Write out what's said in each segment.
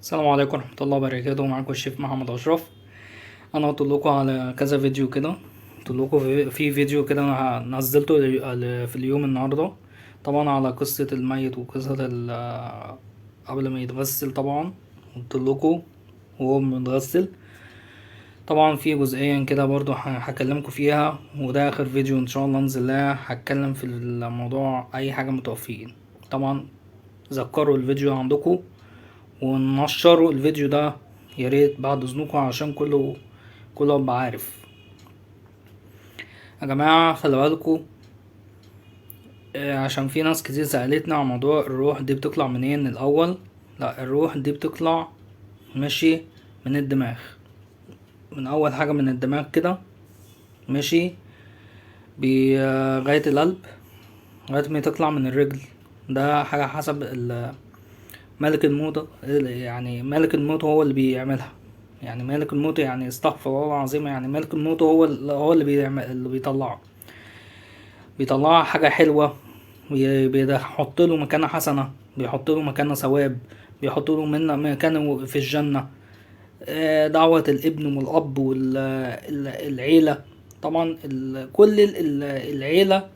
السلام عليكم ورحمة الله وبركاته. معاكم الشيف محمد أشرف. أنا قلت لكم على كذا فيديو كده، قلت لكم في فيديو كده أنا نزلته في اليوم النهاردة، طبعا على قصة الميت وقصة قبل ما يتغسل. طبعا قلت لكم وهو متغسل. طبعا في جزئيا كده برضو هكلمكم فيها، وده آخر فيديو إن شاء الله انزل لها هتكلم في الموضوع أي حاجة متوفيين. طبعا ذكروا الفيديو عندكم ونشروا الفيديو ده يا ريت بعد اذنكم، عشان كله يبقى عارف. يا جماعة خلي بالكم، عشان في ناس كتير سألتنا عن موضوع الروح دي بتطلع منين الأول. لا، الروح دي بتطلع ماشي من الدماغ، من أول حاجة من الدماغ كده ماشي لغاية القلب، لغاية ما تطلع من الرجل. ده حاجة حسب ملك الموت، يعني ملك الموت هو اللي بيعملها. يعني ملك الموت، يعني استغفر الله العظيم، يعني ملك الموت هو هو اللي بيعمل، اللي بيطلعه، بيطلعها حاجة حلوة، بيحط له مكانة حسنة، بيحط له مكانة ثواب، بيحط له مكانه في الجنة. دعوة الابن والأب والعيلة، طبعا كل العيلة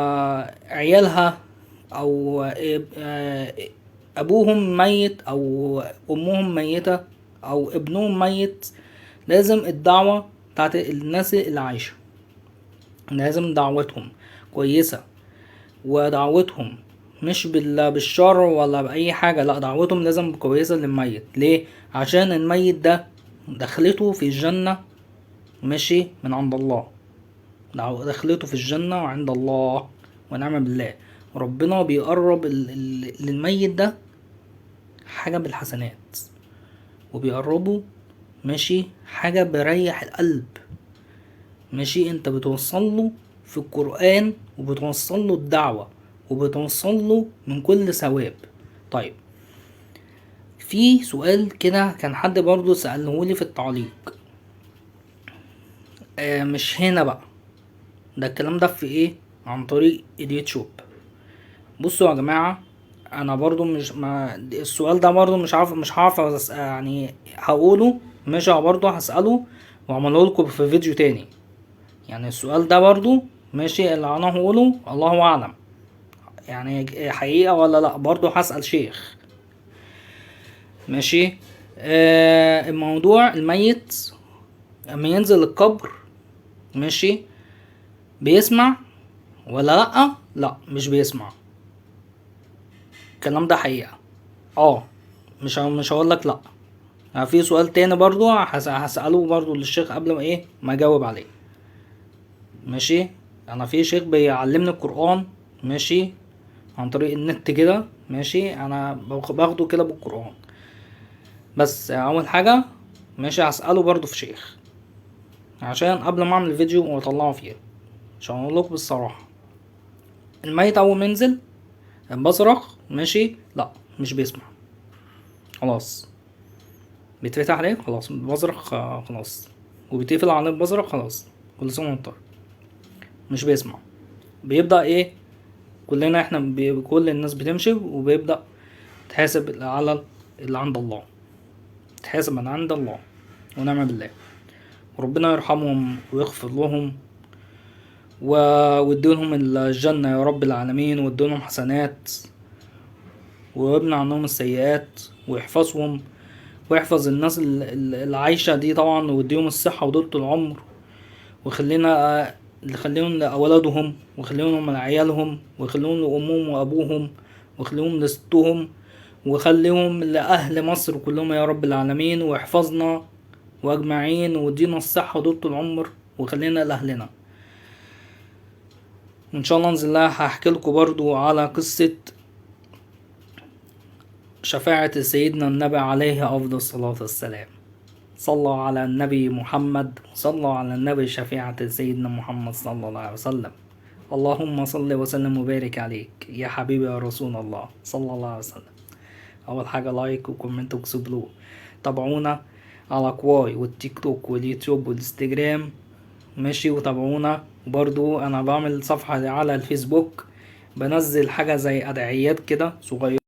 وعيالها أو أبوهم ميت أو أمهم ميتة أو ابنهم ميت، لازم الدعوة بتاعت الناس اللي عايشة، لازم دعوتهم كويسة، ودعوتهم مش بالشر ولا بأي حاجة، لا دعوتهم لازم كويسة للميت. ليه؟ عشان الميت ده دخلته في الجنة ماشي من عند الله، دخلته في الجنة وعند الله ونعم بالله. ربنا بيقرب للميت ده حاجة بالحسنات، وبيقربه ماشي حاجة بريح القلب ماشي. انت بتوصل له في القرآن، وبتوصل له الدعوة، وبتوصل له من كل ثواب. طيب في سؤال كده كان حد برضو سأله لي في التعليق، مش هنا بقى، ده الكلام ده في ايه؟ عن طريق اليوتيوب. بصوا يا جماعة، انا برضو مش ما السؤال ده برضو مش عارف، مش هعرف يعني هقوله ماشي، برضو هسأله واعمله لكم في فيديو تاني. يعني السؤال ده برضو ماشي اللي انا هقوله الله اعلم يعني حقيقة ولا لا، برضو هسأل شيخ ماشي. الموضوع الميت اما ينزل القبر ماشي بيسمع ولا لا؟ لا مش بيسمع، الكلام ده حقيقة. مش هقول لك لا. في سؤال تاني برضو هسأله برضو للشيخ قبل ما ايه ما اجاوب عليه ماشي. انا في شيخ بيعلمني القرآن ماشي عن طريق النت كده ماشي، انا باخده كده بالقرآن. بس اول حاجة ماشي هسأله برضو في شيخ عشان قبل ما اعمل فيديو واطلعه فيه، عشان اقول لكم بالصراحة. الميت اول ما ينزل بصرخ ماشي، لا مش بيسمع، خلاص بيتفتح عليه خلاص بصرخ، خلاص، وبيتقفل عليه بصرخ خلاص، كل سنة وانت طيب، مش بيسمع. بيبدأ ايه؟ كلنا احنا كل الناس بتمشي وبيبدأ تحاسب على اللي عند الله، تحاسب من عند الله ونعم بالله، وربنا يرحمهم ويغفر لهم ويديلهم الجنة يا رب العالمين، ويديلهم حسنات ويبني عنهم السيئات ويحفظهم ويحفظ الناس اللي عايشة دي طبعا، ويديهم الصحة وطولة العمر، ويخليهم لأولادهم، ويخليهم لعيالهم، ويخليهم لأمهم وأبوهم، ويخليهم لستهم، ويخليهم لأهل مصر كلهم يا رب العالمين، ويحفظنا وأجمعين، ويدينا الصحة وطولة العمر، ويخلينا لأهلنا. وإن شاء الله انزل لها هحكي لكم برضو على قصة شفاعة سيدنا النبي عليه أفضل الصلاة والسلام. صلوا على النبي محمد، وصلوا على النبي شفيعة سيدنا محمد صلى الله عليه وسلم. اللهم صل وسلم وبارك عليك يا حبيبي يا رسول الله صلى الله عليه وسلم. أول حاجة like و comment و explore، تابعونا على كواي والتيك توك واليوتيوب والانستجرام ماشي، وتابعونا. وبرضو أنا بعمل صفحة على الفيسبوك، بنزل حاجة زي أدعيات كده صغيرة.